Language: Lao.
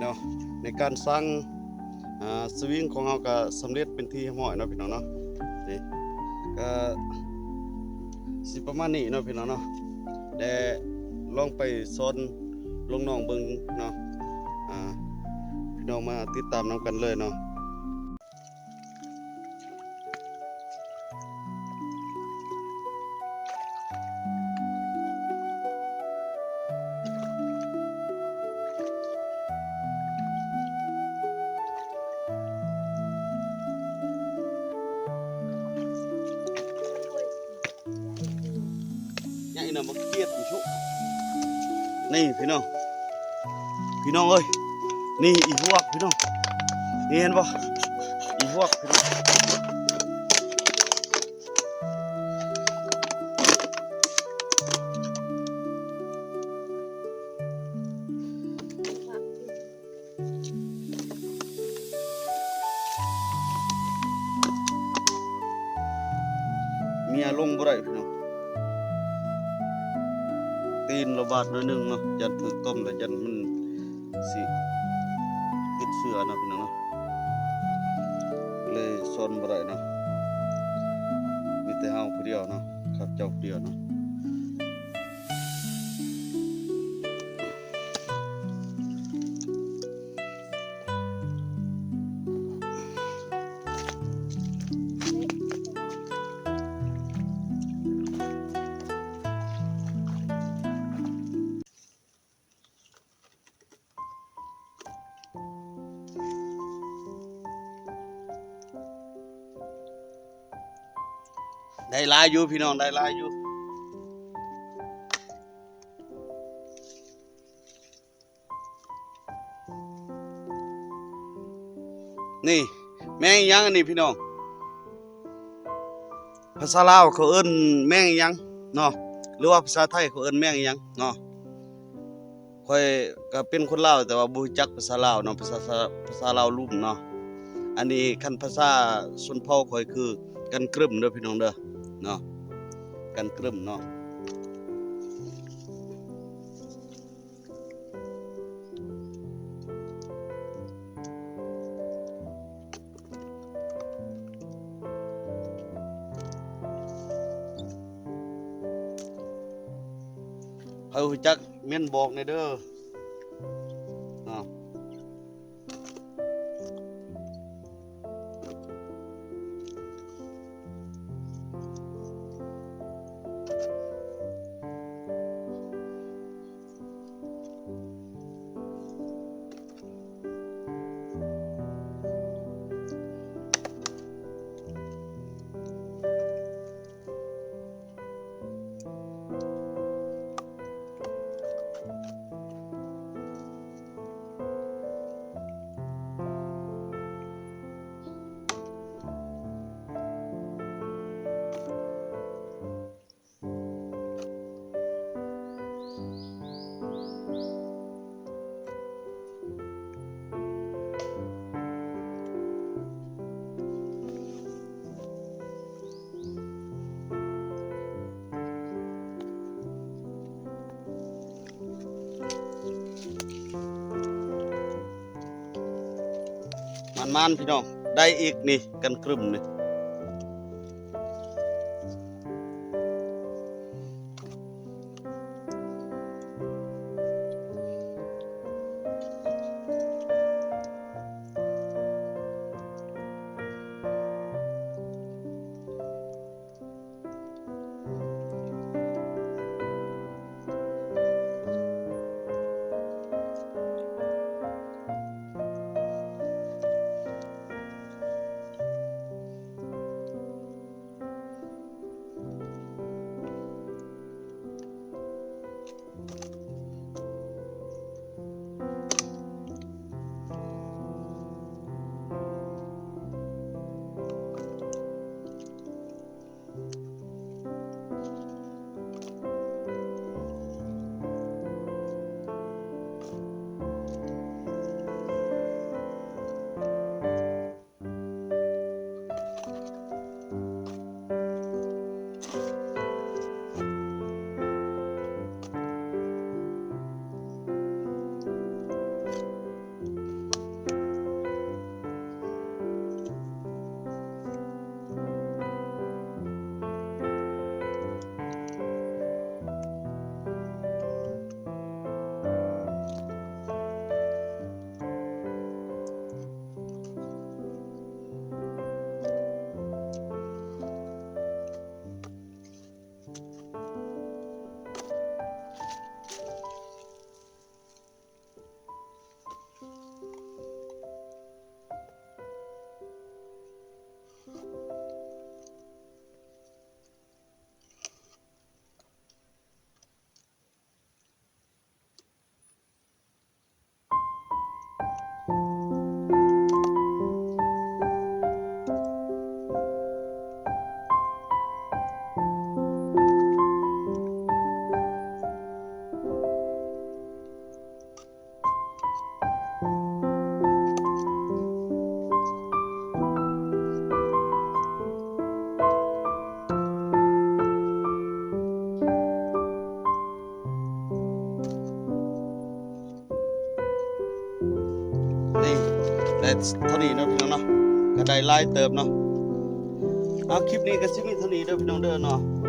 ເນາະ ໃນການສ້າງ ອ່າ ສະວິງຂອງເຮົາກໍສຳເລັດເປັນທີ່ຮຽບຮ້ອຍເນາະພີ່ນ້ອງເນາະ. ນີ້ກໍຊິປະມານນີ້ເນາະພີ່ນ້ອງເນາະ ແລະ ລອງໄປສອນລຸງນ້ອງເບິ່ງເນາະ. ອ່າ ພີ່ນ້ອງມາຕິດຕາມນຳກັນເລີຍເນາະ. ໃຫຍ່ນະ ບັກກຽດນີ້ ນີ້ພີ່ນ້ອງ ພີ່ນ້ອງເອີຍ ນີ້ອີຫວກພີ່ນ້ອງ ນີ້ເຫັນບໍ່ ອີຫວກພີ່ນ້ອງ. ເມຍລົງບໍ່ໄດ້ພີ່ນ້ອງ ຕີນລະບາດໜ້ອຍໜຶ່ງເນາະ ຢ້ານຖືກຕົມ ແລະ ຢ້ານມັນຊິຕິດເຊື້ອເນາະພີ່ນ້ອງເນາະ ເລີຍສອນບໍ່ໄດ້ເນາະ ມີແຕ່ເຮົາຜູ້ດຽວເນາະ ຂ້າພະເຈົ້າຜູ້ດຽວເນາະ. ໄດ້ຫຼາຍຢູ່ພີ່ນ້ອງ ໄດ້ຫຼາຍຢູ່. ນີ້ແມງອີ່ຫຍັງອັນນີ້ພີ່ນ້ອງ? ພາສາລາວເຂົາເອີ້ນແມງອີ່ຫຍັງເນາະ ຫຼືວ່າພາສາໄທເຂົາເອີ້ນແມງອີ່ຫຍັງເນາະ? ຂ້ອຍກໍເປັນຄົນລາວ ແຕ່ວ່າບໍ່ຮູ້ຈັກພາສາລາວເນາະ ພາສາ ພາສາລາວລຸ່ມເນາະ. ອັນນີ້ຄັນພາສາຊົນເຜົ່າຂ້ອຍຄືກັນກຶມເດີພີ່ນ້ອງເດີເນາະ ກັນກຶມເນາະ. ໃຜຮູ້ຈັກເມັນບອກແດ່ເດີເນາະ. ໝານໆ ພີ່ນ້ອງ ໄດ້ອີກນີ້ ກັນກຶມນີ້. ຫ ເທົ່ານີ້ເນາະພີ່ນ້ອງເນາະ ກໍໄດ້ຫຼາຍເຕີບເນາະ. ເອົາ ຄລິບນີ້ກໍຊິມີເທົ່ານີ້ເດີພີ່ນ້ອງເດີເນາະ.